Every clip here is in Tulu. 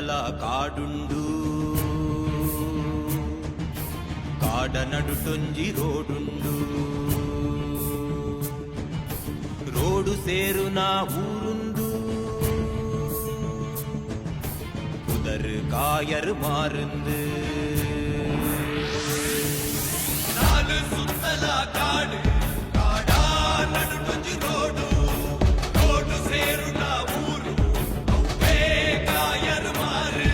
ಸುತ್ತಲ ಕಾಡುಂಡು ಕಾಡ ನಡುಟೊಂಜಿ ರೋಡುಂಡು ರೋಡು ಸೇರುನ ಊರುಂದು புதரு காயர் மாருந்து நாலு சுத்தலா காடு காடா நடுட்டொஞ்சி ரோடு ரோடு சேருன ஊரு ಅವ್ವೇ ಕಾಯರ್ ಮಾರು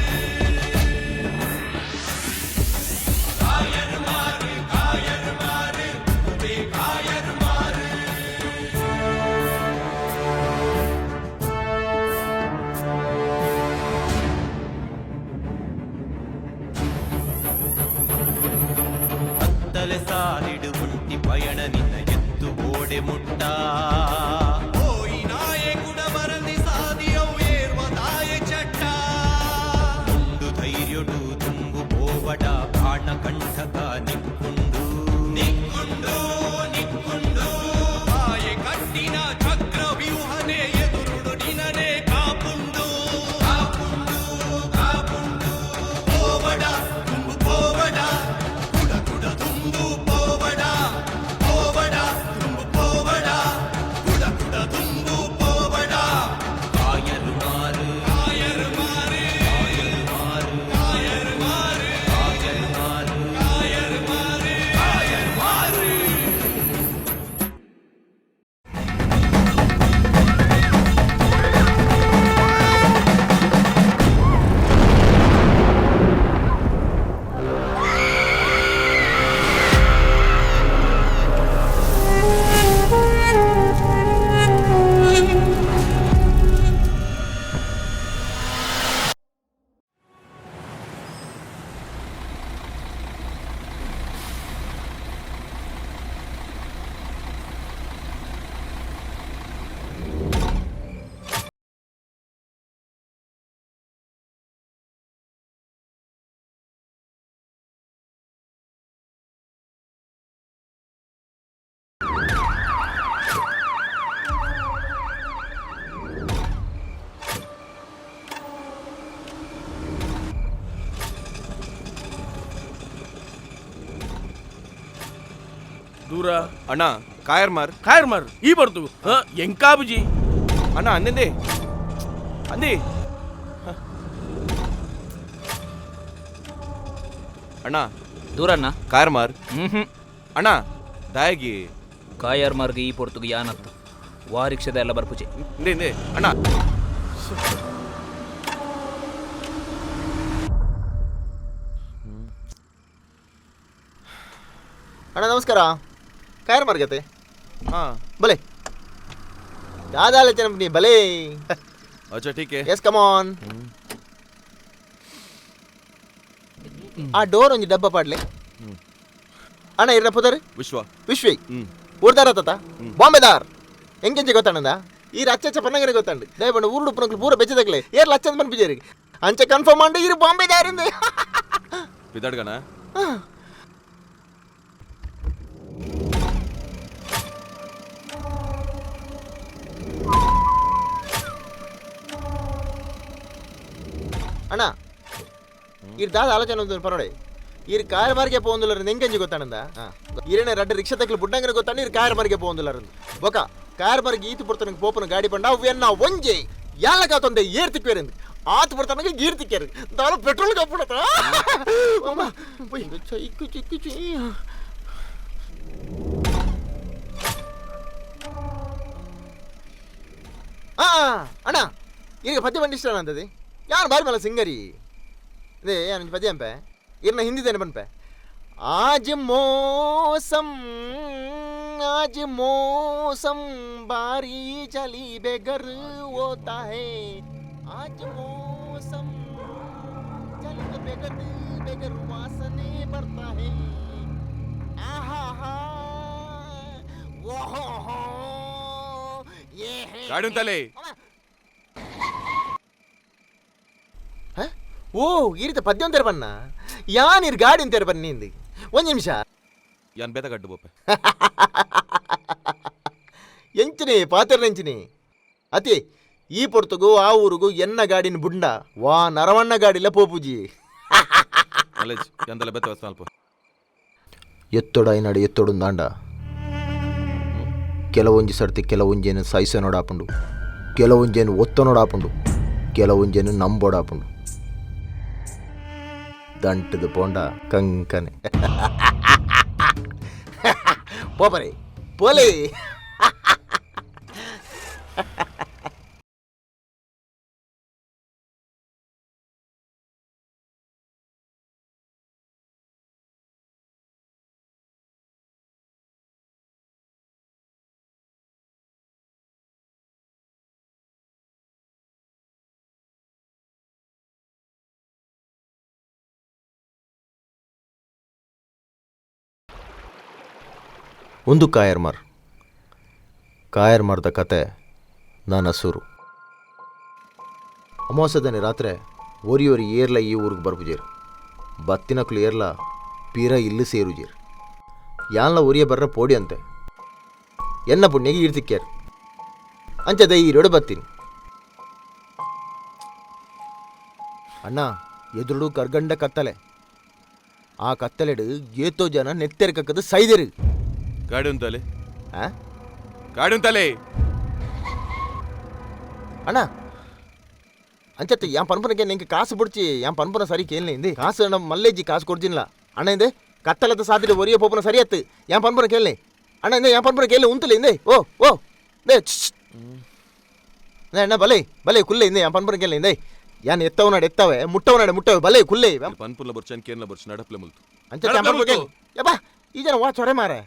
ಕಾಯರ್ ಮಾರು ಕಾಯರ್ ಮಾರು ಅವ್ವೇ ಕಾಯರ್ ಮಾರು. ಕತ್ತಲೆ ಸಾಲಿಡು ಒಂಟಿ ಪಯಣ ನಿನ್ನ ಎತ್ತು ಗೋಡೆ ಮುಟ್ಟ ಓಯ್ ನಾಯೆ ಕುಡ ಬರಂದಿ ಸಾದಿಯವು ಏರ್ವ ತಾಯೆ ಚಟ್ಟ ಒಂದು ಧೈರ್ಯಡು ತುಂಬು ಪೋವಡ ಪ್ರಾಣ ಕಂಠಕ ನಿಕ್ಕುಂಡು ನಿಕ್ಕುಂಡು ನಿಕ್ಕುಂಡು ತಾಯೆ ಕಟ್ಟಿನ ಚಕ್ರ ವ್ಯೂಹನೆ ಎದುರುಡು ನಿನನೆ ಕಾಪುಂಡು ಕಾಪುಂಡು ಕಾಪುಂಡು. ಪೋವಡ ತುಂಬು ಪೋವಡ ಕುಡ ಕುಡ ತುಂಬು ಪೋವಡ ಪೋವಡ ತುಂಬು ಪೋವಡ ಕುಡ ಕುಡ ತುಂಬು ಪೋವಡ ಕಾಯರು ಮಾರು ಕಾಯರು ಮಾರು ಕಾಯರು ಮಾರು ಕಾಯರು ಮಾರು ಕಾಯರು ಮಾರು ಕಾಯರು ಮಾರು ಕಾಯರು ಮಾರು. ದೂರ. ಅಣ್ಣ, ಕಾಯರ್ ಮಾರ್. ಕಾಯರ್ ಮಾರ್ ಈ ಬರ್ತು ಎಂಕಾಬುಜಿ. ಅಣ್ಣ, ಅಂದಿಂದೆ ಅಂದಿ. ಅಣ್ಣ. ದೂರಣ್ಣ. ಕಾಯರ್ ಮಾರ್. ಹ್ಮ್. ಅಣ್ಣ, ದಾಯಗಿ. ಕಾಯರ್ ಮಾರ್ಗ ಈ ಪೊರ್ತುಗು ಯಾನತ್ತು ವಾ ರಿಕ್ಷದ ಎಲ್ಲ ಬರ್ಪುಜೆ. ಇಂದೆ ಇಂದೆ ಅಣ್ಣ. ಅಣ್ಣ, ನಮಸ್ಕಾರ. ಕಾಯರ್ ಮಾರ್ಗತೆ? ಹಾ. ಬಲೆ ದಾದಾಲೋಚನೆ ನೀ ಬಲೆ. ಅಚ್ಚಾ, ಠೀಕ್ ಹೈ. ಎಸ್, ಕಮಾನ್. ಆ ಡೋರ್ ಒಂಜಿ ಡಬ್ಬ ಪಾಡ್ಲೆ. ಅಣ್ಣ, ಇರ್ನ ಪುದರ್? ವಿಶ್ವ. ವಿಶ್ವೈ? ಹ್ಮ್. ಊರ್ದಾರ ತಾತ ಬಾಂಬೆದಾರ್ ಎಂಕೆಂಚೆ ಗೊತ್ತಾಣಂದ? ಈ ಅಚ್ಚ ಪನ್ನಂಗನೆ ಗೊತ್ತಾಂಡು. ದಯಪಂಡು ಊರುಡು ಪುನಕ್ಲು ಪೂರ ಬೆಚ್ಚದಕ್ಲೆ ಏರ್ಲ ಅಚ್ಚಂದ ಪನ್ಪಿಜೇರಿ. ಅಂಚೆ ಕನ್ಫರ್ಮ್ ಅಂಡು ಇರು ಬಾಂಬೆದಾರಿಂದ. ಬಿದಾಡ್ಗಣ. ಅಣ್ಣ, ಇರ್ ದಾದ ಆಲೋಚನೆ ಒಂದು ಪರೋಡೆ. ಇರ್ ಕಾರ್ ಮಾರ್ಗೆ ಪೋಂದುಲರ್ ಎಂಕೆಂಜಿ ಗೊತ್ತಾಣಂದ? ಇರೇನೆ ರಡ್ಡ ರಿಕ್ಷಾ ತಕ್ಲು ಬುಡ್ಡಂಗನೆ ಗೊತ್ತಾಂಡು ಇರ್ ಕಾರ್ ಮಾರ್ಗೆ ಪೋಂದುಲರ್. ಬೊಕ ಕಾರ್ ಮಾರ್ಗೆ ಈತು ಪುರ್ತನಗೆ ಪೋಪನ ಗಾಡಿ ಪಂಡ ಅವು ಎನ್ನ ಒಂಜೆ ಯಾಲ ಕಾತೊಂದೆ ಏರ್ ತಿಕ್ವೇರಿಂದು ಆತು ಪುರ್ತನಗೆ ಗೀರ್ ತಿಕ್ಕೇರು ದಾಲ ಪೆಟ್ರೋಲ್ ಕಪ್ಪುಡತ. ಚಿಕ್ಕು ಚಿಕ್ಕು ಚಿ. ಆ ಅಣ್ಣ, ಈಗ ಪದ್ಯ ಬಂಡಿ ಇಷ್ಟ ಅಂತದೆ. ಯಾರು ಬಾರಿ ಮಲ್ಲ ಸಿಂಗರಿ ಅದೇ ಯಾನು ಪದ್ಯ ಅಂಪೆ ಇರ್ನ ಹಿಂದಿದ್ದೇನೆ ಪನ್ಪೆ. ಆಜ್ ಮೋಸಂ ಆಜ್ ಮೋಸಂ ಬಾರಿ ಚಲಿ बेगर होता है, आज मौसम चली बेगर बेगर वासने बढ़ता है, आहा हा वो हो हो ये है. ಗಾಡಿ ಉಂಟಲೆ. ಹ? ಓ, ಈ ರೀತಿ ಪದ್ಯ ಅಂತಾರೆ ಬಣ್ಣ ಯಾನ್ ಇರ್ ಗಾಡಿ ಅಂತಾರೆ ಬನ್ನಿ ಇಂದು ಒಂದು ನಿಮಿಷ. ಯಾನ್ ಬೇತ ಗಡ್ಡು ಬೋಪೆ. ಎಂಚಿನಿ ಪಾತೆರ್ ಎಂಚಿನಿ ಅತಿ ಈ ಪೊರ್ತುಗು ಆ ಊರುಗು ಎನ್ನ ಗಾಡಿನ ಬುಂಡ ವಾ ನರವಣ್ಣ ಗಾಡಿಲ ಪೋಪುಜಿ. ಕಾಲೇಜ್ ಎಂದಲ್ಲ ಬೆತ್ತ ಸ್ವಲ್ಪ. ಎತ್ತೊಡ ಐನಾಡು ಎತ್ತೊಡು ದಾಂಡ ಕೆಲವೊಂಜಿ ಸರ್ತಿ ಕೆಲವೊಂಜೇನು ಸಹಿಸನೋಡಾಪುಂಡು, ಕೆಲವೊಂಜೇನು ಒತ್ತನೋಡಾಪುಂಡು, ಕೆಲವೊಂಜೇನು ನಂಬೋಡಾಪುಂಡು. ದಂಟದ ಪೋಂಡ ಕಂಕನೆ ಪೋಪರೆ ಪೋಲೆ. ಒಂದು ಕಾಯರ್ಮಾರ್ ಕಾಯರ್ಮಾರ್ದ ಕತೆ ನಾನು ಸುರು. ಅಮಾವಾಸ್ಯದನಿ ರಾತ್ರಿ ಒರಿ ಒರಿ ಏರ್ಲ ಈ ಊರಿಗೆ ಬರ್ಪುಜೇರು, ಬತ್ತಿನಕ್ಲು ಏರ್ಲ ಪೀರ ಇಲ್ಲಿ ಸೇರುಜೇರು. ಯಾನ್ಲ ಒರಿಯ ಬರ್ರ ಪೋಡಿ ಅಂತೆ ಎನ್ನ ಪುಣ್ಯಗೆ ಈರ್ತಿಕ್ಕೇರು ಅಂಚದ ಈರೋಡು ಬತ್ತೀನಿ. ಅಣ್ಣ ಎದುರುಡು ಕರ್ಗಂಡ ಕತ್ತಲೆ, ಆ ಕತ್ತಲೆಡು ಏತೋ ಜನ ನೆತ್ತೆರ್ ಕಕ್ಕದು ಸೈದೆರು. ಗಾಡಿ ಉಂತಲೆ. ಆ? ಗಾಡಿ ಉಂತಲೆ. ಅಣ್ಣ ಅಂಚತ್ತೆ ಯಾನ್ ಪನ್ಪನಕ್ಕೆ ನಿಂಗೆ ಕಾಸು ಬಿಡ್ಚಿ, ಯಾನ್ ಪನ್ಪನ ಸರಿ ಕೇಳಲಿ ಇಂದಿ ಕಾಸು ನಮ್ಮ ಮಲ್ಲೇಜಿ ಕಾಸು ಕೊಡ್ಜಿನ್ಲ ಅಣ್ಣ. ಇಂದೆ ಕತ್ತಲದ ಸಾಧ್ಯತೆ ಒರಿಯ ಪೋಪನ ಸರಿ ಅತ್ತು ಯಾನ್ ಪನ್ಪನ ಕೇಳಲಿ ಅಣ್ಣ. ಇಂದೆ ಯಾನ್ ಪನ್ಪನ ಕೇಳಲಿ ಉಂತಲೆ ಇಂದೆ ಓ ಓ ಇಂದೆ ಅಣ್ಣ ಬಲೆ ಬಲೆ ಕುಲ್ಲೆ ಇಂದೆ ಯಾನ್ ಪನ್ಪನ ಕೇಳಲಿ ಇಂದೆ ಯಾನ್ ಎತ್ತವನಾಡು ಎತ್ತವೆ ಮುಟ್ಟವನಾಡು ಮುಟ್ಟವೆ ಬಲೆ ಕುಲ್ಲೆ. ಪನ್ಪುರ್ಲ ಬೊರ್ಚನ್ ಕೇನ್ಲ ಬೊರ್ಚು ನಡಪ್ಲೆ ಮುಲ್ತು. ಅಂಚತ್ತೆ ಯಾನ್ ಪನ್ಪನ ಕೇಳಿ ಯಬ್ಬಾ ಈ ಜನ ವಾ ಚೊರೆ ಮಾರೆ.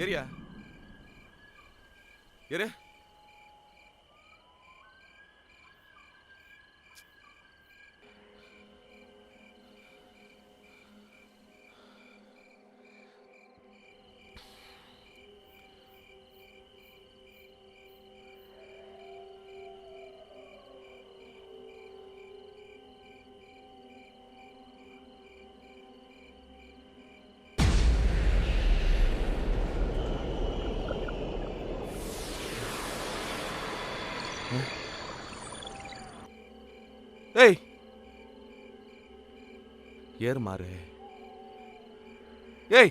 ಏರಿಯಾ ಏರೇ. ಏಯ್ ಏರ್ ಮಾರೆ ಏಯ್.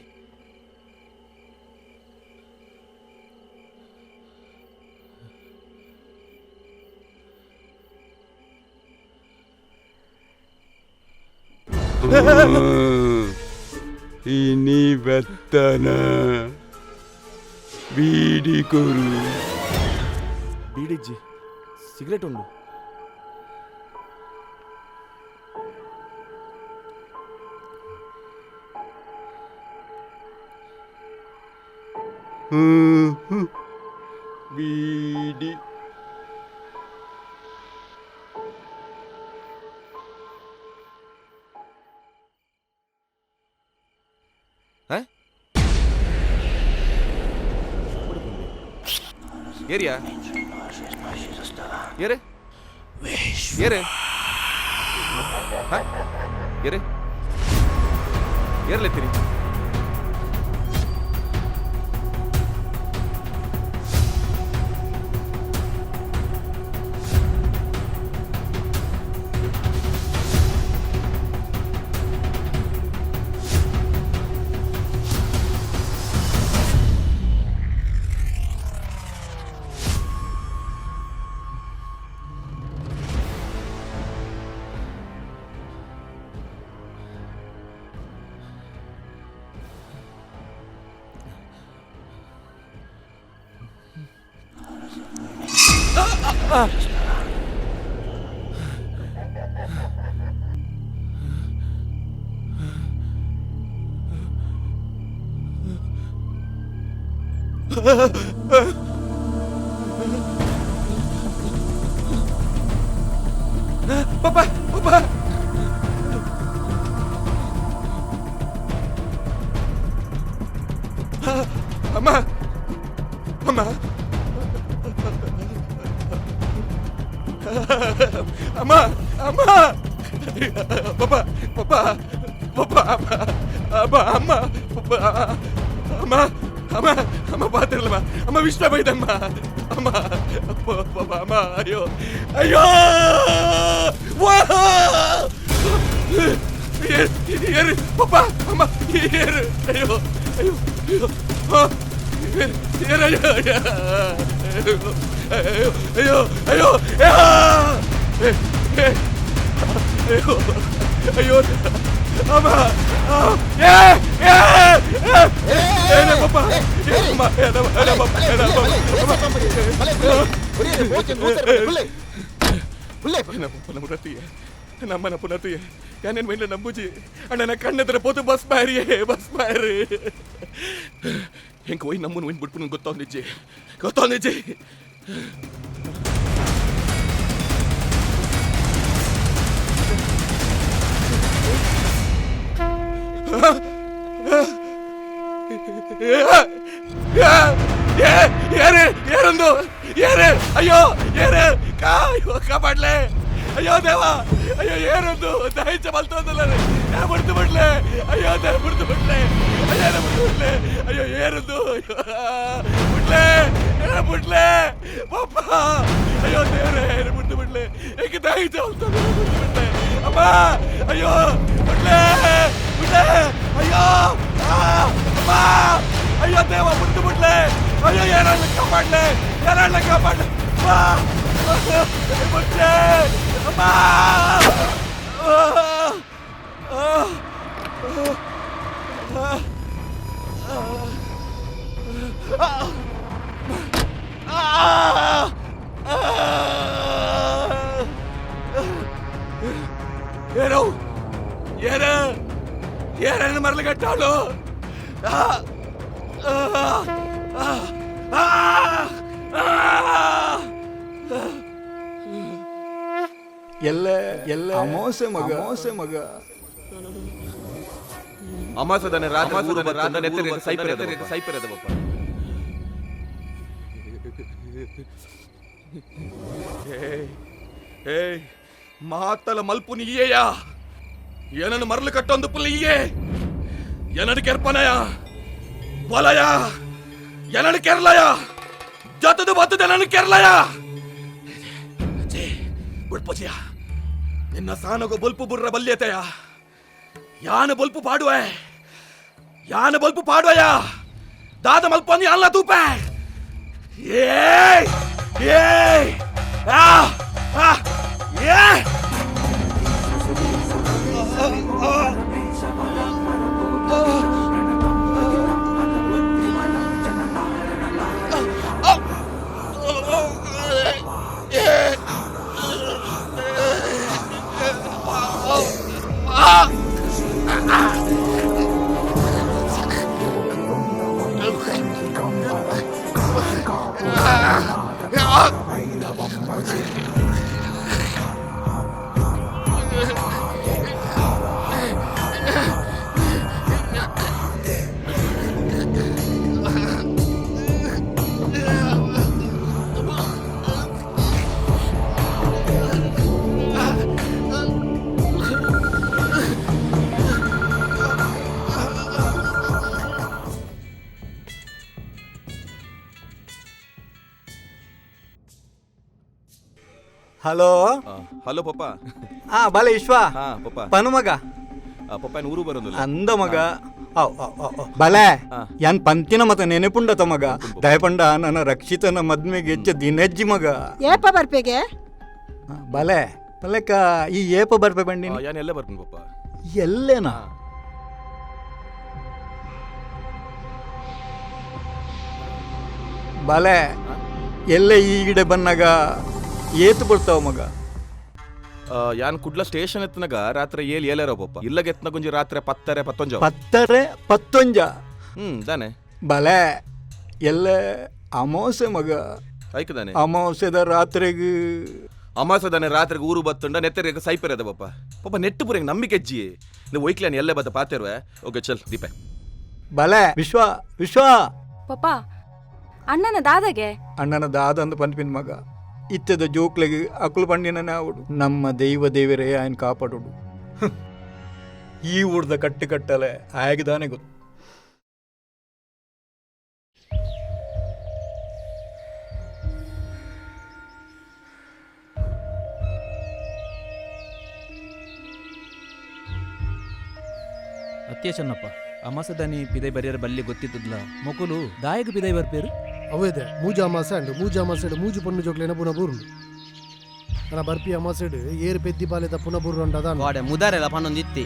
ಇನಿ ಬೆತ್ತನ ಬೀಡಿ ಕೊರು. ಬೀಡಿಜ್ಜಿ ಸಿಗರೇಟ್ ಉಂಡು. ಬೀಡಿ. ಏರಿಯಾ ಏರೆ ಏರೆ. ಹ? ಏರೆ ಏರ್ಲೆತ್ತೀರಿ? ಪಪ್ಪ, ಪಪ್ಪ, ಅಮ್ಮ, ಅಮ್ಮ, ಅಮ್ಮ, ಅಮ್ಮ, ಪಪ್ಪ, ಪಪ್ಪ, ಪಪ್ಪ, ಅಮ್ಮ, ಅಮ್ಮ, ಅಮ್ಮ, ಪಪ್ಪ, ಅಮ್ಮ, ಅಮ್ಮ, ಅಮ್ಮ, ಪಾತಿರಲಮ್ಮ, ಅಮ್ಮ, ವಿಷ್ಣ ಬೈದಮ್ಮ, ಅಮ್ಮ, ಅಪ್ಪ, ಪಪ್ಪ, ಅಮ್ಮ, ಅಯ್ಯೋ, ಅಯ್ಯೋ, ವಾ, ಏರು, ಪಪ್ಪ, ಅಮ್ಮ, ಏರು, ಅಯ್ಯೋ, ಅಯ್ಯೋ, ಅಯ್ಯೋ, ಏರು, ಅಯ್ಯೋ, ಅಯ್ಯೋ, ಅಯ್ಯೋ, ಅಯ್ಯೋ, ಅಯ್ಯೋ, ಅಯ್ಯೋ, ಅಮ್ಮ, ಏ, ಏ, ಏ, ಪಪ್ಪ, ಅಮ್ಮ, ನಮ್ಮನ ಪುನತಿಯೇ ಯಾನೇನು ಮೈಂಡ್ಲ ನಂಬುಜಿ ಅಣ್ಣನ ಕಣ್ಣೆದ್ರ ಪೋತು ಬಸ್ ಬಾರಿಯೇ, ಬಸ್ ಬಾರಿ. ಹೆಂಗೆ ಹೋಯ್ ನಮ್ಮನ್ನು ಒಯ್ದು ಬಿಟ್ಬಿಟ್ಟು ಗೊತ್ತವನಿಜ್ಜಿ, ಗೊತ್ತವನಿಜ್ಜಿ. ಏರು, ಏರೊಂದು ಏರು, ಅಯ್ಯೋ, ಏರು, ಕಾ, ಅಯ್ಯೋ, ಕಾಪಾಡ್ಲೆ, ಅಯ್ಯೋ ದೇವ, ಅಯ್ಯೋ, ಏರೊಂದು ದಹಿಂಚ ಬಲ್ತೊಂದಲ್ಲ, ಬಿಡ್ತು ಬಿಡ್ಲೆ, ಅಯ್ಯೋ ದೇವ, ಬಿಡ್ತು ಬಿಡ್ಲೆ, ಅಯ್ಯೋ ಬಿಡ್ತು ಬಿಡ್ಲೆ, ಅಯ್ಯೋ, ಏರೊಂದು, ಅಯ್ಯೋ, ಬಿಡ್ಲೆ, ಏ ಬಿಡ್ಲೆ, ಪಪ್ಪ, ಅಯ್ಯೋ ದೇವ್ರೆ, ಏನು ಬಿಡ್ತು ಬಿಡ್ಲೆ, ಏಕೆ ದಹಿಂಚ ಬಲ್ತೊಂದಲ್ಲ, ಬಿಡ್ತು ಬಿಡ್ಲೆ, ಅಮ್ಮ, ಅಯ್ಯೋ, ಬಿಡ್ಲೆ, ಬಿಡ್ಲೆ, ಅಯ್ಯೋ, ಅಮ್ಮ, ಅಯ್ಯೋ ದೇವ, ಬಿಡ್ತು ಬಿಡ್ಲೆ, ಅಯ್ಯೋ, ಏನಾಗ್ಲ ಕಾಪಾಡ್ಲೆ, ಏನಾಗ್ಲ ಕಾಪಾಡ್ಲೆ, ಅಮ್ಮ, ಬಿಡ್ಲೆ, ಅಮ್ಮ, ಏರೋ, ಏರ, ಏರನ್ನು ಮರಳುಗಟ್ಟಾಳು. ಎಲ್ಲ ಎಲ್ಲ ಅಮಾವಾಸ್ಯೆ ಮಗ, ಅಮಾವಾಸ್ಯೆ ಮಗ. ಅಮಾಸದನೆ ರಾತ್ರಿ ಸೈಪರದ ಸೈಪರದ ಬಪ್ಪ. ಏಯ್, ಏಯ್, ಮಾತಲ ಮಲ್ಪು ನೀಯೇಯ, ಏನನ್ನು ಮರಳು ಕಟ್ಟೊಂದು ಪುಲ್ಲ ಈಯೇ, ಏನಡು ಕೆರ್ಪನಯ ಬಲಯ, ಏನಡು ಕೆರ್ಲಯ, ಜತದು ಬತ್ತದ ಏನನು ಕೆರ್ಲಯ, ಅಜ್ಜಿ ಬಿಡ್ಪಜಿಯ, ನಿನ್ನ ಸಾನಗು ಬೊಲ್ಪು ಬುರ್ರ ಬಲ್ಯತೆಯ, ಯಾನ ಬೊಲ್ಪು ಪಾಡುವೆ, ಯಾನ ಬೊಲ್ಪು ಪಾಡುವಯ, ದಾದ ಮಲ್ಪಂದು ಯಾನ್ಲ ತೂಪೆ, ಏಯ್, ಏಯ್, ಆ, ಆ, ಏ. ಹಲೋ. Hello papa. ಆ ಬಲೆ ವಿಶ್ವ. ಹಾ ಪಪ್ಪ. ಪನು ಮಗ. ಪಪ್ಪ ಏನ್ ಊರು ಬರೋದಿಲ್ಲ? ಅಂದ ಮಗ. ಅವ್ ಅವ್ ಅವ್ ಅವ್. ಬಲೆ, ಯಾನ್ ಪಂತಿನ ಮತ ನೆನಪುಂಡತ ಮಗ. ದಯಪಂಡ ನನ್ನ ರಕ್ಷಿತನ ಮದ್ಮೆಗೆ ಹೆಚ್ಚ ದಿನಜ್ಜಿ ಮಗ. ಏಪ ಬರ್ಪೆಗೆ? ಆ, ಬಲೆ ಬಲೆಕ ಈ ಏಪ ಬರ್ಪೆ ಬಂಡಿನಿ? ಯಾನ್ ಎಲ್ಲೇ ಬರ್ತೀನಿ ಪಪ್ಪ. ಎಲ್ಲೇನಾ? ಬಲೆ, ಎಲ್ಲೆ ಈ ಗಿಡ ಬನ್ನಾಗ ಏತು ಬರ್ತಾವ ಮಗ? ಯಾನ್ ಕುಡ್ಲ ಸ್ಟೇಷನ್ ಎತ್ತನಾಗ ರಾತ್ರಿ ಏಲ್ ಏಲೇರೋ ಪಪ್ಪ. ಇಲ್ಲಗೆ ಎತ್ತನಾಗ ಒಂಜಿ ರಾತ್ರಿ ಪತ್ತರೆ ಪತ್ತೊಂಜ. ಪತ್ತರೆ ಪತ್ತೊಂಜ? ಹ್ಮ್ ದಾನೆ. ಬಲೆ, ಎಲ್ಲೆ ಅಮಾವಾಸ್ಯೆ ಮಗ. ಐಕದಾನೆ? ಅಮಾವಾಸ್ಯೆದ ರಾತ್ರಿಗ್. ಅಮಾಸೆ ದಾನೆ ರಾತ್ರಿಗೆ ಊರು ಬತ್ತುಂಡ ನೆತ್ತರಿಗೆ ಸೈಪೆರದ ಪಪ್ಪ. ಪಪ್ಪ ನೆಟ್ಟು ಪೂರ ನಂಬಿಕೆ ಅಜ್ಜಿ ನೀವು ಒಯ್ಕ್ಲಾನ್ ಎಲ್ಲೇ ಬತ್ತ ಪಾತಿರುವೆ. ಓಕೆ ಚಲ್ ದೀಪೆ. ಬಲೆ ವಿಶ್ವ, ವಿಶ್ವ. ಪಪ್ಪ, ಅಣ್ಣನ ದಾದಾಗೆ? ಅಣ್ಣನ ದಾದಂದು ಪನ್ಪಿನ ಮಗ. ಇತ್ತದ ಜೋಕ್ಲೆಗ್ ಅಕುಲು ಪಂಡಿನ ಆವಡು. ನಮ್ಮ ದೈವ ದೇವರೇ ಆಯನ್ ಕಾಪಾಡುಡು. ಈ ಊರ್ದ ಕಟ್ಟು ಕಟ್ಟಲೆ ಆಯಗದಾನೆ ಗೊತ್ತು. ಅತ್ಯ ಚೆನ್ನಪ್ಪ, ಅಮಾಸದಾನಿ ಪಿದೈ ಬರಿಯರ ಬಲ್ಲಿ ಗೊತ್ತಿದ್ದುದ್ಲ ಮೊಕುಲು ದಾಯಗ ಪಿದೈ ಬರ್ಪೇರು? ಅವೇದೆ ಮೂಜ ಅಮಾಸೆ ಅಂಡು. ಮೂಜ ಅಮಾಸೆಡ್ ಮೂಜು ಪೊಣ್ಣು ಜೋಕ್ಲೆನ ಪುನ ಬೂರುಂಡು. ನನ್ನ ಬರ್ಪಿ ಅಮಾಸೆಡ್ ಏರು ಪೆದ್ದಿ ಬಾಲೆದ ಪುನ ಬೂರುಂಡ ಅದಾನ. ವಾಡೆ ಮುದಾರೆಲ್ಲ ಪನ್ನೊಂದಿತ್ತಿ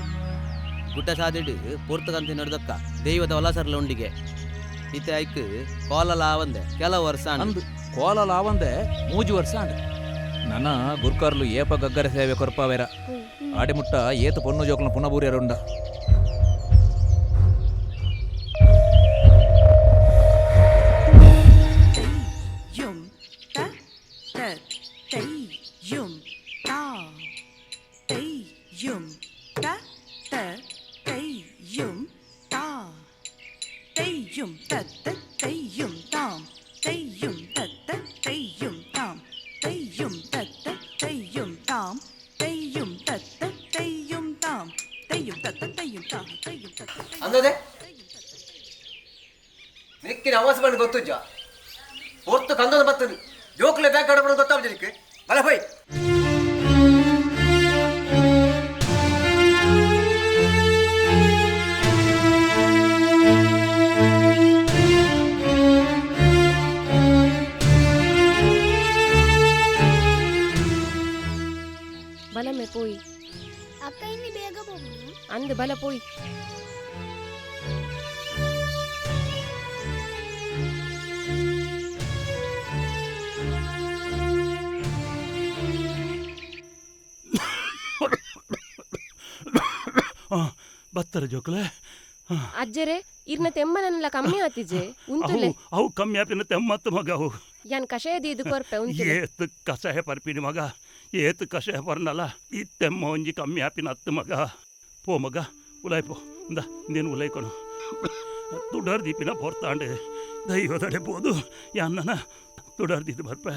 ಗುಡ್ಡ ಸಾದಿಡ್ ಪೊರ್ತುಗಂತಿ ನಡ್ದಕ್ಕ ದೈವದ ಒಲಸರ್ಲ ಉಂಡಿಗೆ ಇತ್ತೆ ಐಕ್ ಕೋಲಲ ಆವಂದೆ ಕೆಲವು ವರ್ಷ ಆಂಡ್. ಅಂದು ಕೋಲಲ ಆವಂದೆ ಮೂಜು ವರ್ಷ ಆಂಡ್. ನನ ಗುರ್ಕಾರ್ಲು ಏಪ ಗಗ್ಗರ ಸೇವೆ ಕೊರ್ಪಾವೇರ. ಆಡೆ ಮುಟ್ಟ ಏತು ಪೊಣ್ಣು ಜೋಕ್ಲನ ಪುನ ಬೂರ್ಯರುಂಡ. ಅಂದದೆ ನಿಕ್ಕಿನ ಅವಾಸ ಬಂದು ಗೊತ್ತುಜ್ಜ ಪೊರ್ತು ಕಂದದ ಬತ್ತದು ಜೋಕ್ಲೆ ಬ್ಯಾಗ್ ಕಡಬಡ ಗೊತ್ತಾಗ್ಲಿಕ್ಕೆ ಬಲ ಬೈ. ಬಲಮೆ ಪೋಯಿ. ಅಕ್ಕ, ಇನ್ನು ಬೇಗ ಹೋಗುಣ. ಅಂದು ಬಲ ಪೋಯಿ. ಬತ್ತರ ಜೋಕುಲೆ? ಅಜ್ಜರೆ, ಇರ್ನ ತೆಮ್ಮನನ್ನೆಲ್ಲ ಕಮ್ಮಿ ಆತಿಜೆ ಉಂತುಲೆ. ಅವು ಕಮ್ಮಿ ಆಪಿನ ತೆಮ್ಮತ್ತು ಮಗ ಅವು. ಯಾನ್ ಕಷಾಯ ದೀದು ಕೊರ್ಪೆ, ಉಂತುಲೆ. ಏತ್ ಕಷಾಯ ಪರ್ಪಿನಿ ಮಗ, ಏತ್ ಕಷಾಯ ಪರ್ನಲ ಈ ತೆಮ್ಮ ಒಂಜಿ ಕಮ್ಮಿ ಆಪಿನ ಹತ್ತು ಮಗ. ಪೋ ಮಗ, ಉಲಾಯ್ ಪೋ. ಇಂದ ನೀನು ಉಲಾಯ್ಕೊನು. ತುಡರ್ ದೀಪಿನ ಪೊರ್ತಾಂಡೆ ದೈವದಡೆ ಪೋದು ಯಾನ್ನನ ತುಡರ್ ದೀದು ಬರ್ಪೆ.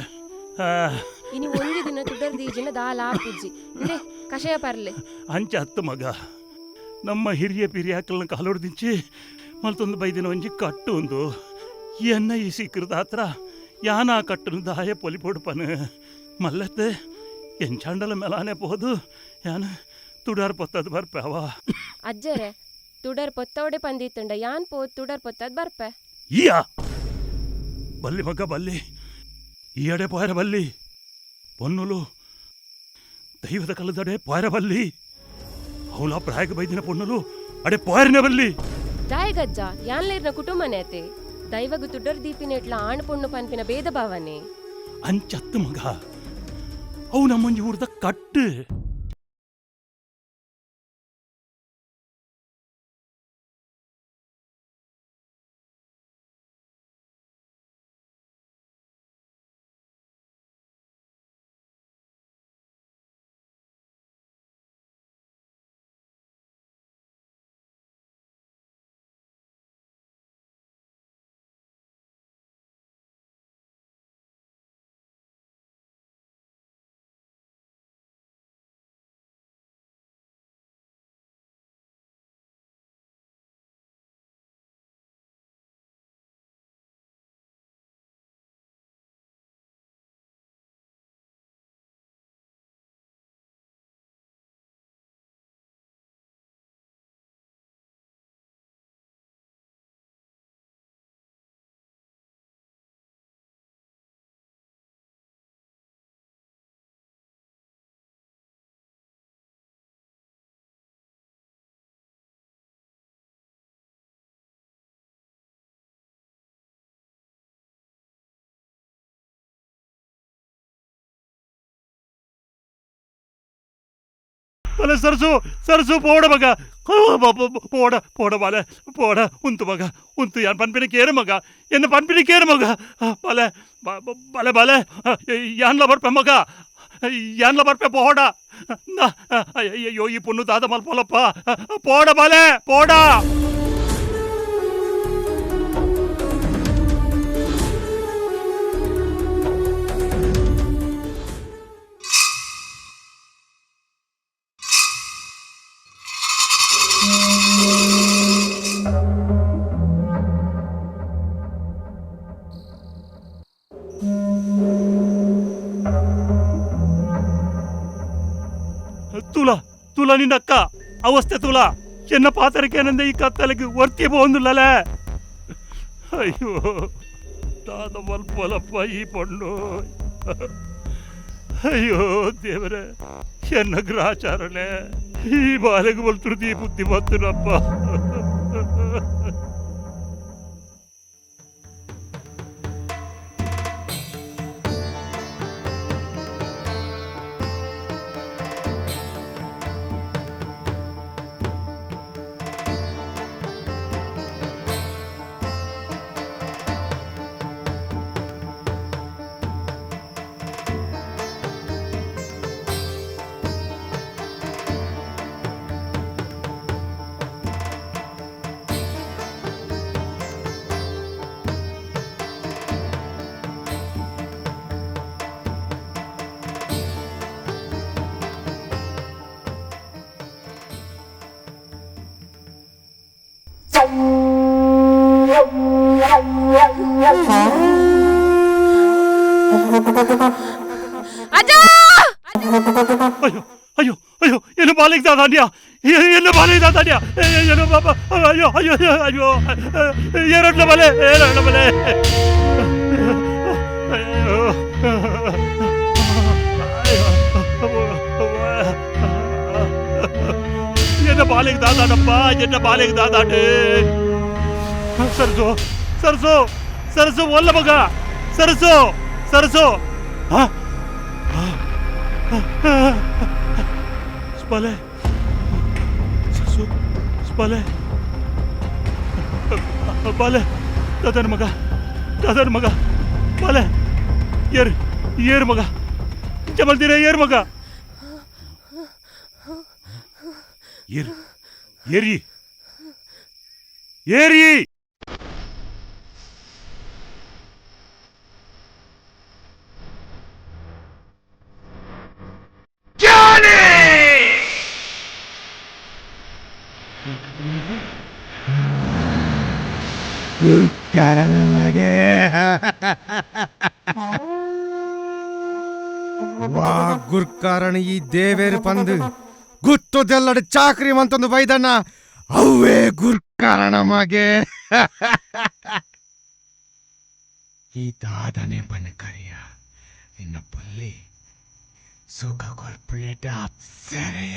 ಇನಿ ಒಂಜಿ ದಿನ ತುಡರ್ ದೀಜಿನ ದಾಲ ಆಪುಜ್ಜಿ. ಇಲ್ಲೇ ಕಷಾಯ ಪರ್ಲೆ. ಅಂಚ ಹತ್ತು ಮಗ. ನಮ್ಮ ಹಿರಿಯ ಪಿರಿಯಾಕಲ್ನ ಕಾಲೊಡ್ದಿಂಚಿ ಮಲ್ತೊಂದು ಬೈದಿನ ಒಂಜಿ ಕಟ್ಟು ಒಂದು ಎನ್ನ ಈ ಸಿಕ್ಕರದ ಹತ್ರ ಯಾನ ಕಟ್ಟನು ದಾಯ ಪೊಲಿ ಪೊಡುಪನು ಮಲ್ಲತ್ತೆ. ಎಂಚಾಂಡಲ ಮೆಲಾನೆ ಪೋದು ಯಾನ ತುಡಾರ್ ಪೊತ್ತದು ಬರ್ಪೆ ಅವ. ಅಜ್ಜರೆ, ತುಡರ್ ಪೊತ್ತವಡೆ ಪಂದಿತ್ತುಂಡ ಯಾನ್ ಪೋ ತುಡರ್ ಪೊತ್ತದ್ ಬರ್ಪೆ. ಈಯಾ ಬಲ್ಲಿ ಮಗ ಬಲ್ಲಿ. ಈ ಎಡೆ ಪೋಯರ ಬಲ್ಲಿ. ಪೊನ್ನುಲು ದೈವದ ಕಲದಡೆ ಪೋಯರ ಬಲ್ಲಿ. ಅವಳ ಪ್ರಾಯಕ ಬೈದಿನ ಪೊನ್ನುಲು ಅಡೆ ಪೋಯರನೆ ಬಲ್ಲಿ. ದಾಯಗಜ್ಜ, ಯಾನ್ಲೇರ್ನ ಕುಟುಂಬನೇ ಅತೆ. ದೈವಗು ತುಡರ್ ದೀಪಿನೆಟ್ಲ ಆಣ್ ಪೊಣ್ಣು ಪನ್ಪಿನ ಭೇದ ಭಾವನೆ. ಅಂಚತ್ತು ಮಗ, ಅವು ನಮ್ಮೊಂಜಿ ಊರ್ದ ಕಟ್ಟು. ಬಲೆ ಸರಸು ಸರಸು ಪೋಡ ಮಗ ಪೋಡ ಪೋಡ ಬಾಲೆ ಪೋಡ ಉಂತು ಮಗ ಉಂತು ಯಾನ್ ಪನ್ಪಿನ ಕೇರು ಮಗ ಎನ್ನ ಪನ್ಪಿನ ಕೇರು ಮಗ ಬಲೆ ಬಲೆ ಬಲೆ ಯಾನ್ಲ ಬರ್ಪೆ ಮಗ ಯಾನ್ಲ ಬರ್ಪೆ ಪೋಡ ಅಯ್ಯೋ ಈ ಪೊಣ್ಣು ದಾದ ಮಲ್ಪೋಲಪ್ಪ ಪೋಡ ಬಾಲೆ ಪೋಡ. ತುಲಾ ತುಲಾ ನಿನ್ನಕ್ಕ ಅವಸ್ಥೆ ತುಲಾ ಎನ್ನ ಪಾತರಿಕೇನಂದ ಈ ಕತ್ತಲಿಗೆ ವರ್ತಿ ಬಂದುಲ್ಲಲೆ. ಅಯ್ಯೋ ದಾದ ಮಲ್ಪಲಪ್ಪ ಈ ಪಣ್ಣು. ಅಯ್ಯೋ ದೇವರೇ ಎನ್ನ ಗ್ರಹಚಾರನೆ ಈ ಬಾಲೆಗೆ ಬಲ್ತೃತಿ ಬುದ್ಧಿ ಬತ್ತನಪ್ಪ. ಅಯ್ಯೋ ಅಯ್ಯೋ ಅಯ್ಯೋ ಏನು ಬಾಲಿಗೆ ದಾದಾನ್ಯಾ ಏನು ಬಾಲಿಗೆ ದಾದಾನ್ಯಾ ಏನು ಬಾಬಾ ಅಯ್ಯೋ ಅಯ್ಯೋ ಅಯ್ಯೋ ಎರಡ್ಲ ಬಲೆ ಎರಡ್ಲ ಬಲೆ ಅಯ್ಯೋ ಎನ್ನ ಬಾಲಿಗೆ ದಾದಾನಪ್ಪ ಎನ್ನ ಬಾಲಿಗೆ ದಾದಾಟೆ. ಸರಸು ಸರಸು ಸರಸು ಒಲ್ಲ ಮಗ ಸರಸು ಸರಸು ಸ್ಪಲೆ ಸರಸು ಸ್ಪಲೆ ಬಾಲೆ ದಾದನ ಮಗ ದಾದನ ಮಗ ಬಾಲೆ ಏರು ಏರು ಮಗ ಜಮಲ್ದಿರ ಏರು ಮಗ ಏರು ಏರಿ ಏರಿ. ವಾ ಗುರ್ಕಾರಣ ಈ ದೇವೇರು ಪಂದು ಗುತ್ತದೆಲ್ಲಡ ಚಾಕ್ರಿ ಮಂತೊಂದು ಬೈದಣ್ಣ ಅವೇ ಗುರ್ಕಾರಣ ಮಗೆ. ಈ ದಾದನೆ ಬಣ್ಣ ಕರಿಯ ನಿನ್ನ ಪುಲ್ಲಿ ಸುಖ ಕೊರ್ಪುಲೇಟ ಅಪ್ಸರೆಯ.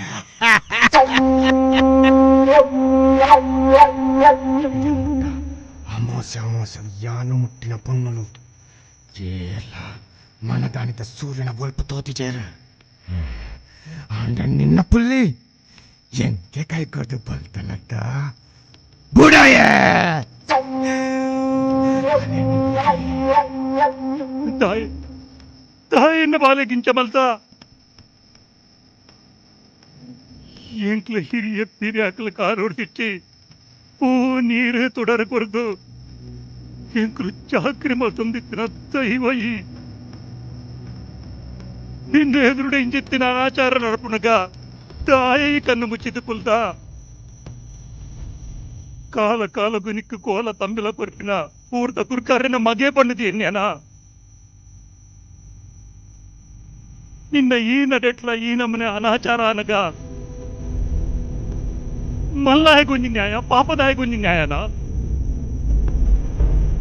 ಅಮೋಸೆ ಅಮೋಸೆ ಯಾನು ಮುಟ್ಟಿನ ಪೊಣ್ಣುಲು ಏಲ ಮನದಾನಿತ ಸೂರ್ಯನ ಒಲ್ಪ ತೋತಿಜೇರು ಆಂಡ ನಿನ್ನ ಪುಲ್ಲಿ ಎಂಕೆ ಕೈಕೊದು ಬಲ್ತಲತ್ತ ಬುಡಯೇ. ತಾಯಿ ತಾಯಿನ ಬಾಲೆ ಗಿಂಚಮಲ್ತ ಎಂಕ್ಲ ಹಿರಿಯ ಪಿರಿಯಾಕ್ಲ ಕಾರೋಡ್ತಿಟ್ಟಿ ಪೂ ನೀರು ತೊಡರ ಕೊರದು ಎಂಕ್ಲು ಚಾಕ್ರಿ ಮಲ್ತೊಂದಿತ್ತಿನ ದೈವ ಈ ನಿನ್ನ ಎದುರುಡೆ ಇಂಜಿತ್ತಿನ ಆಚಾರ ನಡಪುನಗ ತಾಯಿ ಕಣ್ಣು ಮುಚ್ಚಿದ್ದು ಕುಲ್ದ ಕಾಲ ಕಾಲಗು ನಿಕ್ಕು ಕೋಲ ತಂಬಿಲ ಕೊರ್ಪಿನ ಊರ್ದ ಕುರ್ಕಾರಿನ ಮಗೆ ಪಣ್ಣದಿ ಎನ್ಯಾನ ನಿನ್ನ ಈ ನಡೆಟ್ಲ ಈ ನಮನೆ ಅನಾಚಾರ ಅನಗ ಮಲ್ಲಾಯಗೊಂಜಿ ನ್ಯಾಯ ಪಾಪದಾಯಗೊಂಜಿ ನ್ಯಾಯನ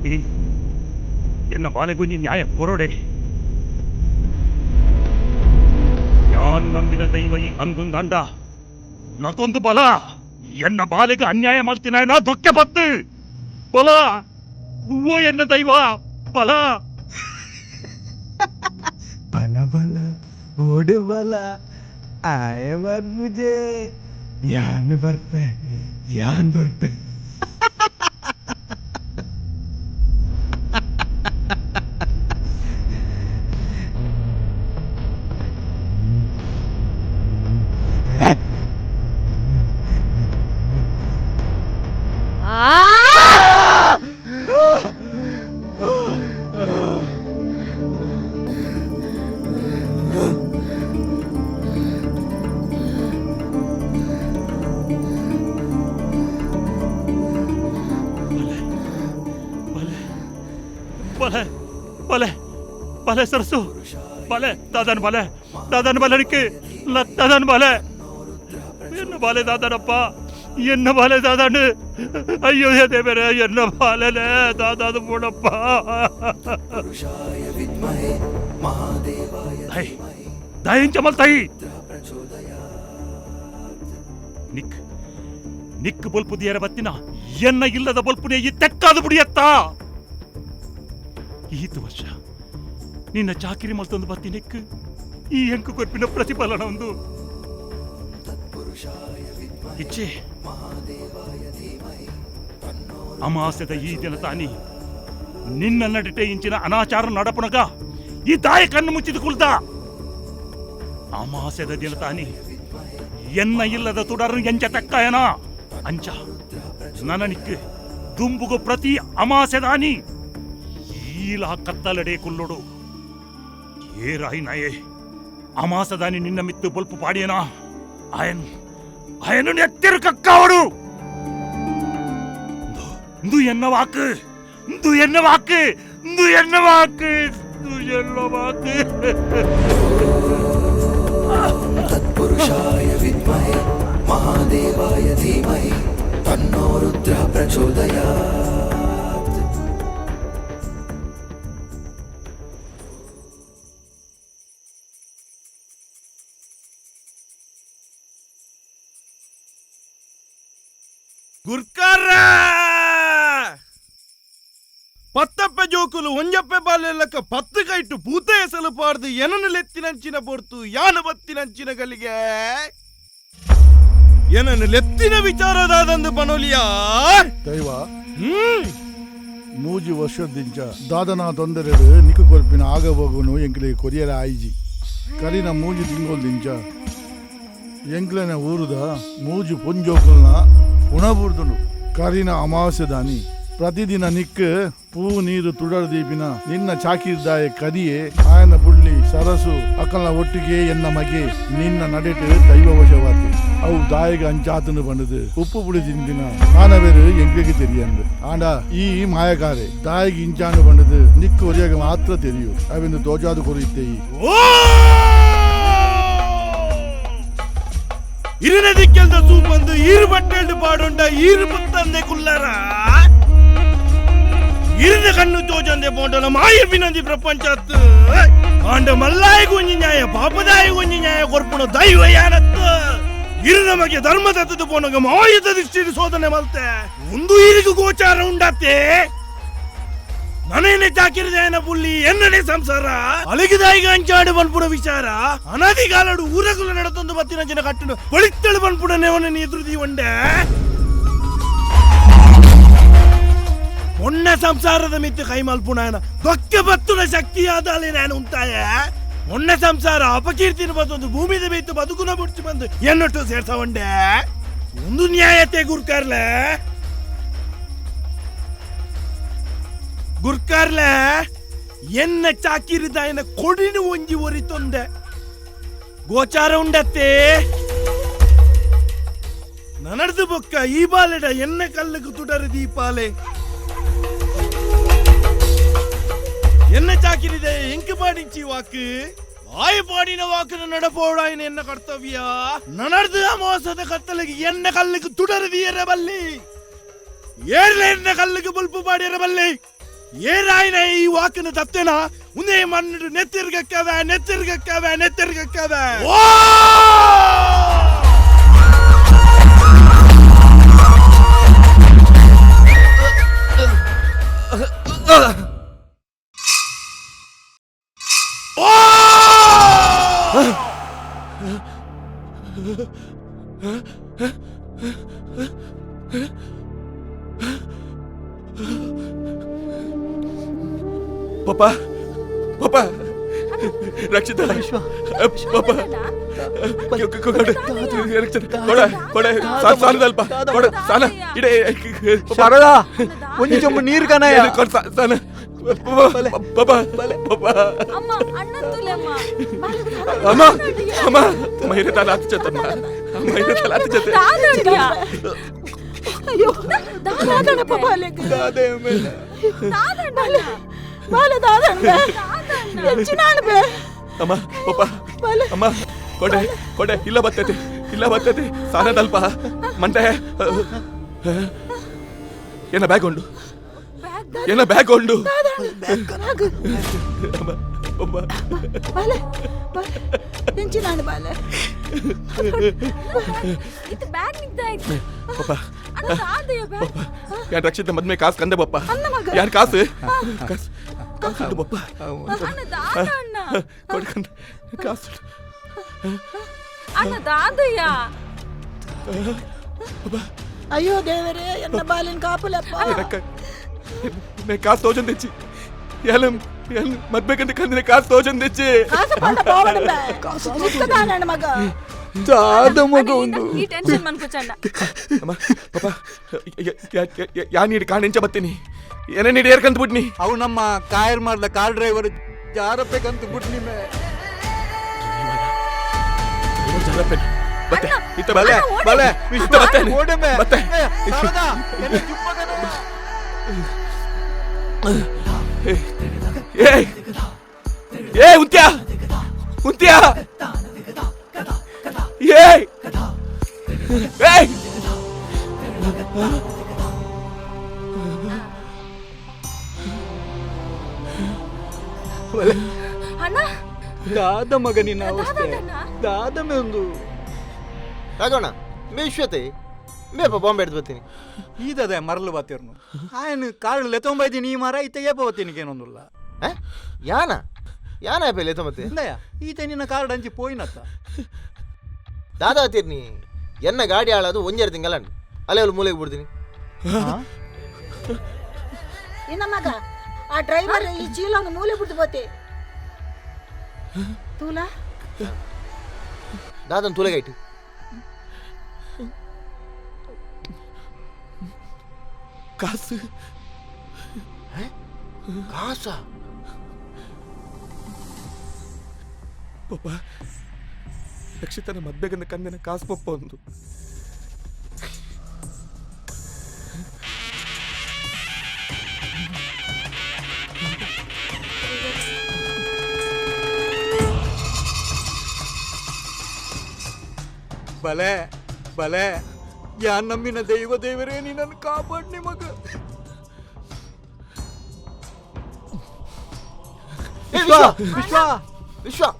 ಈ ಎನ್ನ ಬಾಲೆಗೊಂಜಿ ನ್ಯಾಯ ಕೊರೊಡೆ ಯಾನ್ ನಂಬಿನ ದೈವ ಈ ಅಂದುಂದಾಂಡ ನತೊಂದು ಬಲ ಎನ್ನ ಬಾಲೆಗೆ ಅನ್ಯಾಯ ಮಾಡ್ತೀನ ದೊಕ್ಕೆ ಬತ್ತು ಬಲ ಹೂವ ಎನ್ನ ದೈವ ಬಲ ಬಲ ಬಲ ಓಡು ಬಲ ಆಯ ಬರ್ಬುಜೆ ಯಾನ್ ಬರ್ಪೆ ಯಾನ್ ಬರ್ಪೆ. ಬಲೆ ಬಲೆ ಬಲೆ ಸರಸು ಬಲೆ ದಾದನ್ ಬಲೆ ದಾದನ್ ಬಲನಿಕ್ಕೆ ದಾದನ್ ಬಲೆ என்ன ಬಾಲೆ ದಾದನಪ್ಪ என்ன ಬಾಲೆ ದಾದಾನು ಅಯ್ಯೋ ದೇವರೇ என்ன ಬಾಲೆನೆ ದಾದಾದು போಡಪ್ಪ. ತಾಯಿ ದಾಯಿನ್ ಚಮಲ್ ತಾಯಿ ನಿಕ್ ನಿಕ್ ಬೊಲ್ಪು ದಿಯರ ಬತ್ತಿನ ಎನ್ನ ಇಲ್ಲದ ಬೊಲ್ಪುನೇ ಈ ತೆಕ್ಕಾದು ಬುಡಿಯತ್ತ. ಈತು ವರ್ಷ ನಿನ್ನ ಚಾಕಿರಿ ಮಲ್ತೊಂದು ಬತ್ತಿ ನಿಕ್ ಈ ಎಂಕು ಕೊರ್ಪಿನ ಪ್ರತಿಫಲನ ಒಂದು ಇಚ್ಛೆ ಅಮಾಸೆದ ಈ ದಿನ ತಾನಿ ನಿನ್ನ ನಡಿಟೆ ಇಂಚಿನ ಅನಾಚಾರ ನಡಪುನಗ ಈ ತಾಯಿ ಕಣ್ಣು ಮುಚ್ಚಿದ ಕುಲ್ದ. ಅಮಾಸೆದ ದಿನ ತಾನಿ ಎನ್ನ ಇಲ್ಲದ ತುಡರು ಎಂಚ ತಕ್ಕಾಯನ ಅಂಚ ನನನಿಕ್ ದುಂಬುಗು ಪ್ರತಿ ಅಮಾಸೆದಾನಿ ಈಲ ಕತ್ತಲಡೆ ಕುಲ್ಲೊಡು ಏರಾಯಿ ನಾಯೇ ಅಮಾಸದಾನಿ ನಿನ್ನ ಮಿತ್ತು ಬೊಲ್ಪು ಪಾಡಿಯನಾ ಆಯನ್ ಆಯನು ನೆತ್ತಿರು ಕಕ್ಕಾವಡು. ಇಂದು ಎನ್ನ ವಾಕು ಇಂದು ಎನ್ನ ವಾಕು ಇಂದು ಎನ್ನ ವಾಕು ಇಂದು ಎನ್ನ ವಾಕು. ತತ್ಪುರುಷಾಯ ವಿದ್ಮಹೆ ಮಹಾದೇವಾಯ ಧೀಮಹಿ ತನ್ನೋ ರುದ್ರ ಪ್ರಚೋದಯಾತ್. ಗುರ್ಕಾರ ಪತ್ತಪ್ಪೆ ಜೋಕುಲು ಒಂಜಪ್ಪೆ ಬಾಲೆಲ್ಲಕ್ಕ ಪತ್ತು ಕೈಟು ಪೂತ ಎಸಲು ಪಾಡ್ದು ಎನನು ಲೆತ್ತಿನಂಚಿನ ಪೊರ್ತು ಯಾನು ಬತ್ತಿನಂಚಿನ ಗಲಿಗೆ ಏನನ್ನು ಲೆತ್ತಿನ ವಿಚಾರದಾದಂದು ಪನೋಲಿಯಾ ದೈವ. ಮೂಜಿ ವರ್ಷದಿಂಚ ದಾದನ ತೊಂದರೆಡು ನಿಕ್ಕು ಕೊರ್ಪಿನ ಆಗಬೋಗುನು ಎಂಕ್ಲೆ ಕೊರಿಯರ ಆಯ್ಜಿ ಕರಿನ ಮೂಜಿ ತಿಂಗೋಲ್ದಿಂಚ ಎಂಕ್ಲೆನ ಊರುದ ಮೂಜಿ ಪೊಂಜೋಕುಲ್ನ ಉಣಬೂರ್ದುಂಡು. ಕರಿನ ಅಮಾವಾಸ್ಯದಾನಿ ಪ್ರತಿದಿನ ನಿಕ್ ಪೂ ನೀರು ತುಡರ್ ದೀಪಿನ ನಿನ್ನ ಚಾಕಿರ್ದಾಯ ಕರಿಯೇ ಆಯನ ಪುಳ್ಳಿ ಸರಸು ಅಕಲ್ನ ಒಟ್ಟಿಗೆ ಎನ್ನ ಮಗೆ ನಿನ್ನ ನಡೆಟು ದೈವವಶವಾತಿ ಅವು ದಾಯಗ ಅಂಚಾತನು ಬಂದದು ಉಪ್ಪು ಪುಳಿ ತಿಂದಿನ ಮಾನವೇರು ಎಂಕ್ಲಿಗೆ ತೆರಿಯಂದು ಆಂಡ ಈ ಮಾಯಕಾರೆ ದಾಯಿಗೆ ಇಂಚಾನು ಬಂದದು ನಿಕ್ಕು ಒರಿಯಾಗ ಮಾತ್ರ ತೆರಿಯು ಅವೆಂದು ತೋಜಾದು ಕೊರಿಯುತ್ತೇಯಿ. ಇರಿನ ದಿಕ್ಕೆಲ್ದ ಸೂಪಂದು ಈರು ಬಟ್ಟೆಲ್ಡು ಪಾಡುಂಡ ಈರು ಪುತ್ತಂದೆ ಕುಲ್ಲರ ಇರಿನ ಕಣ್ಣು ತೋಜಂದೆ ಪೋಂಡಲ ಮಾಯ ವಿನಂದಿ ಪ್ರಪಂಚತ್ತು ಆಂಡ ಮಲ್ಲಾಯಿಗೂ ಒಂಜಿ ನ್ಯಾಯ ಪಾಪದಾಯಿಗೂ ಒಂಜಿ ನ್ಯಾಯ ಕೊರ್ಪುಣ ದೈವ ಯಾನತ್ತು ಇರು ನಮಗೆ ಧರ್ಮ ತತ್ತದ ಪೋನಗ ಮಾಯದ ದೃಷ್ಟಿ ಶೋಧನೆ ಮಲ್ತೆ ಒಂದು ಇರಿಗೂ ಗೋಚಾರ ಉಂಡತ್ತೆ. ನನೇನೆ ಚಾಕಿರಿದಾಯನ ಪುಲ್ಲಿ ಎನ್ನನೆ ಸಂಸಾರ ಅಳಗಿದಾಯಿಗ ಅಂಚಾಡು ಬನ್ಪುಡ ವಿಚಾರ ಅನಾದಿಗಾಲಡು ಊರಗುಲ ನಡತೊಂದು ಬತ್ತಿನ ಜನ ಕಟ್ಟಡು ಬಳಿತ್ತಳು ಬನ್ಪುಡ ನೆವನ ಎದುರುದಿ ಒಂಡೆ ಒಣ್ಣ ಸಂಸಾರದ ಮಿತ್ತು ಕೈ ಮಲ್ಪುಣಾಯನ ದೊಕ್ಕ ಬತ್ತುನ ಶಕ್ತಿಯಾದಾಲೆ ನಾನು ಉಂಟಾಯ ಒಣ್ಣ ಸಂಸಾರ ಅಪಕೀರ್ತಿನ ಬತ್ತೊಂದು ಭೂಮಿದ ಮಿತ್ತು ಬದುಕುನ ಬುಡ್ಚು ಬಂದು ಎನ್ನೊಟ್ಟು ಸೇರ್ಸ ಒಂಡೆ ಒಂದು ನ್ಯಾಯತೆ ಗುರ್ಕಾರ್ಲೆ ಗುರ್ಕಾರ್ಲೆ ಎನ್ನ ಚಾಕಿರಿದಾಯನ ಕೊಡಿನ ಒಂಜಿ ಒರಿತೊಂದೆ ಗೋಚಾರ ಉಂಡತ್ತೆ ನನಡ್ದು ಬೊಕ್ಕ ಈ ಬಾಲೆಡ ಎನ್ನ ಕಲ್ಲುಕು ತುಡರು ದೀಪಾಲೆ ಎನ್ನ ಚಾಕಿರಿದೆ ಎಂಕು ಪಾಡಿಂಚಿ ವಾಕು ಆಯ್ ಪಾಡಿನ ವಾಕನ ನಡಪೋಡಾಯನ ಎನ್ನ ಕರ್ತವ್ಯ ನನಡ್ದು ಮೋಸದ ಕತ್ತಲಿಗೆ ಎನ್ನ ಕಲ್ಲುಕು ತುಡರು ದೀಯರ ಬಲ್ಲಿ ಏರ್ಲೆ ಎನ್ನ ಕಲ್ಲುಕು ಬಲ್ಪು ಪಾಡಿಯರ ಬಲ್ಲಿ ಏರಾಯನ ಈ ವಾಕನ ತತ್ತೇನ ಉಂದೇ ಮಣ್ಣು ನೆತ್ತಿರ್ಗಕ್ಕವೆ ನೆತ್ತಿರ್ಗಕ್ಕವೆ ನೆತ್ತಿರ್ಗಕ್ಕವೆ. ಓ ಪಪ್ಪ ಪಪ್ಪ ರಕ್ಷಿತ ಪಪ್ಪ ಕೊಡ ಕೊಡ ಸಾನದಲ್ಪ ಕೊಡ ಸಾನ ಇಡೆ. ಶಾರದಾ, ಒಂಜಿ ಚೊಂಬು ನೀರು ಕನಯ. ಕೊಡ ಸಾನ. ಪಪ್ಪ ಪಪ್ಪ. ಅಮ್ಮ, ಅಣ್ಣ ತುಲೆ ಅಮ್ಮ. ಅಮ್ಮ ಅಮ್ಮ, ಮೈರೆ ತಲ ಹತ್ತು ಜೊತೆ ಮೈರೆ ತಲ ಹತ್ತು ಜೊತೆ. ಅಯ್ಯೋ ದಾದಣ್ಣ, ಬಾಲೆಗ್ ಬಾಲೆ ಬಾಲೆ ದಾದಣ್ಣ ಹೆಚ್ಚಿನಾಣ್ ಬೇ. ಅಮ್ಮ ಪಪ್ಪ ಅಮ್ಮ, ಕೊಡೆ ಕೊಡೆ. ಇಲ್ಲ ಬರ್ತೈತೆ, ಇಲ್ಲ ಬರ್ತೈತೆ. ಸಾನದಲ್ಪ ಮಂಟೆ ಏನ ಬ್ಯಾಗ್ ಉಂಡು, ಏನ ಬ್ಯಾಗ್ ಉಂಡು. ಅಮ್ಮ ಪಪ್ಪ. ಬಾಲೆ ಬಾಲೆ ಎಂಚಿನಾಣ್ ಬಾಲೆ. ಇದು ಬ್ಯಾಗ್ ನಿಗ್ದಾಯ್ತು. ಪಪ್ಪ. ಅಣ್ಣ, ದಾದಯ್ಯ ಬ್ಯಾಗ್. ಯಾನ್ ರಕ್ಷಿತ ಮದ್ಮೆ ಕಾಸು ಕಂದೆ ಬಪ್ಪ. ಅನ್ನ ಮಗ. ಯಾನ್ ಕಾಸು ಕಾಸು ಕಾಸು ಉಂಟು ಬಪ್ಪ. ಅಣ್ಣ, ದಾದ ಅಣ್ಣ. ಕೊಡು ಕಂದ ಕಾಸು. ಅಣ್ಣ, ದಾದಯ್ಯ. ಅಯ್ಯೋ ದೇವರೇ, ಎನ್ನ ಬಾಲಿನ ಕಾಪುಲಪ್ಪ. ಕಾಸು ತೋಜನ್ తెచ్చి ಯಾಲ ಯಾನ್ ಮದ್ಬೇಕಂತ ಕಂದಿನ ಕಾಸು ತೋಜನ್ తెచ్చి. ಕಾಸು ಪಂಡ ಪೋವಡ ಬೇ ಮುಕ್ಕದಾನಣ್ಣ ಮಗ. ದಾದ ಮಗ ಒಂದು. ಈ ಟೆನ್ಷನ್ ಮನ್ಕುಚಣ್ಣ. ಅಮ್ಮ ಪಪ್ಪ, ಯಾ ನೀಡಿ ಕಾಣೆಂಚ ಬತ್ತೀನಿ ಏನೇ ನೀಡಿ ಏರ್ಕಂತ ಬಿಟ್ನಿ. ಅವು ನಮ್ಮ ಕಾಯರ್ ಮಾಡ್ದ ಕಾರ್ ಡ್ರೈವರ್ ಜಾರಪ್ಪೆ ಕಂತು ಬಿಟ್ನಿ ಮೇ. ಬತ್ತೆ ಇತ್ತ. ಬಲೆ ಬಲೆ. ಇತ್ತ ಬತ್ತೇನೆ. ಓಡಮೆ. ಬತ್ತೆ. ಶಾರದಾ, ಎನ್ನ ಜುಪ್ಪಗನ. ಏಯ್ ಏಯ್, ಉಂತ್ಯಾ ಉಂತ್ಯಾ, ಏಯ್ ಏಯ್. ಅಣ್ಣ. ದಾದ ಮಗ, ನಿನ್ನ ಅವಸ್ಥೆ ದಾದ ಒಂದು. ರಾಘವಣ್ಣ, ಮೇ ವಿಶ್ವತೆ ಮೇಪ ಬಾಂಬೆ ಹಿಡ್ದು ಬರ್ತೀನಿ. ಈದದೆ ಮರಲು ಬಾತಿರ್ನು ಆಯನ್ ಕಾಳು ಲೆತ್ತೊಂಬೈದಿ ನೀ ಮಾರ ಇತ್ತ ಏಪ ಬತ್ತೀನಿ ಏನೊಂದುಲ್ಲ. ಯಾನ ಯಾನ ಆಪೆ ಲೆತ್ತೊಂಬತ್ತೆ? ಇಂದಯ, ಈತ ನಿನ್ನ ಕಾರ್ಡ್ ಅಂಚಿ ಪೋಯಿನತ್ತ. ದಾದಾ ತೀರ್ನಿ, ಎನ್ನ ಗಾಡಿ ಹಾಳಾದು ಒಂಜೆರಡು ತಿಂಗಳಂಡು ಅಲ್ಲೇ ಅವ್ಳು ಮೂಲೆಗೆ ಬಿಡ್ತೀನಿ. ಇನ್ನ ಮಗ, ಆ ಡ್ರೈವರ್ ಈ ಚೀಲವನ್ನು ಮೂಲೆ ಬಿಟ್ಟು ಬೋತೆ ತೂಲ. ದಾದನ್ ತೂಲೆಗೈಟು. ಕಾಸು. ಕಾಸಾ? ಪಪ್ಪ, ರಕ್ಷಿತನ ಮದ್ಬೆಗನ ಕಂದಿನ ಕಾಸು ಪಪ್ಪ ಒಂದು. ಬಲೆ ಬಲೆ, ಯಾನ್ ನಂಬಿನ ದೈವ ದೇವರೇ, ನಿನ್ನನ್ನು ಕಾಪಾಡ್ ನಿಮಗ. ವಿಶ್ವ. ವಿಶ್ವ. ವಿಶ್ವ.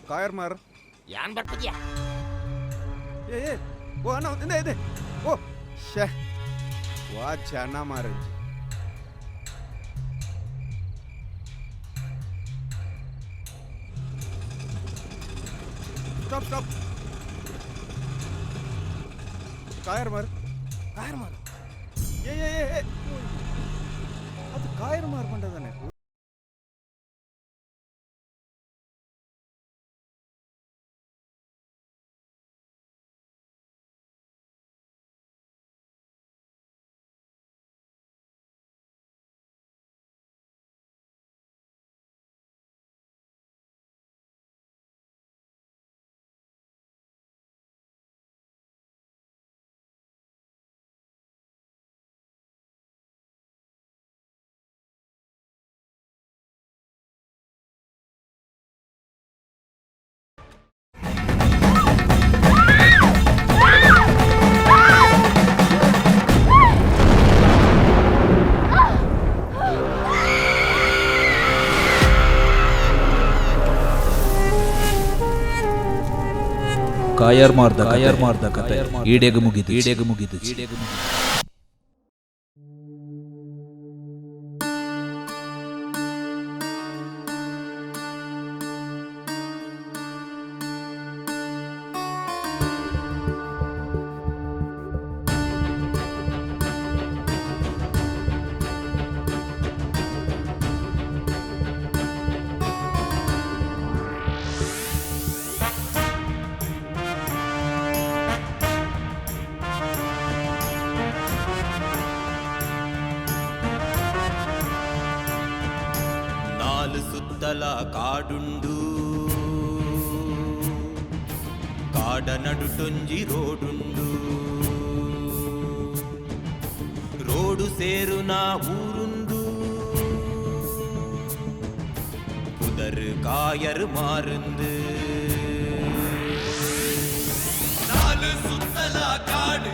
ಕಾಯರ್ ಮಾರ್. ಯಾನ್ ಬರ್ತಿದ್ಯಾ? ಏ ಏ, ಓ ಅಣ್ಣ, ಇದೆ ಇದೆ. ಓ ಶೇ, ವಾ ಜನ ಮಾರಜ್ಜಿ. ಸ್ಟಾಪ್ ಸ್ಟಾಪ್, ಕಾಯರ್ ಮಾರ್, ಕಾಯರ್ ಮಾರ್. ಏ ಏ ಏ, ಅದು ಕಾಯರ್ ಮಾರ್ ಬಂದದಾನೆ. ಕಾಯರ್ ಮಾರ್ದ ಕಾಯರ್ ಮಾರ್ದ ಕತೆ ಈಡೆಗ್ ಮುಗಿದು ಈಡೆಗ್ ಮುಗಿದು ಈಡೆಗ್ ಮುಗಿದು. ನಾಲು ಸುತ್ತಲ ಕಾಡುಂಡು, ಕಾಡ ನಡುಟೊಂಜಿ ರೋಡುಂಡು, ರೋಡು ಸೇರುನ ಊರುಂದು, புதரு காயரு மாருந்து. நாலு சுத்தலா காடு.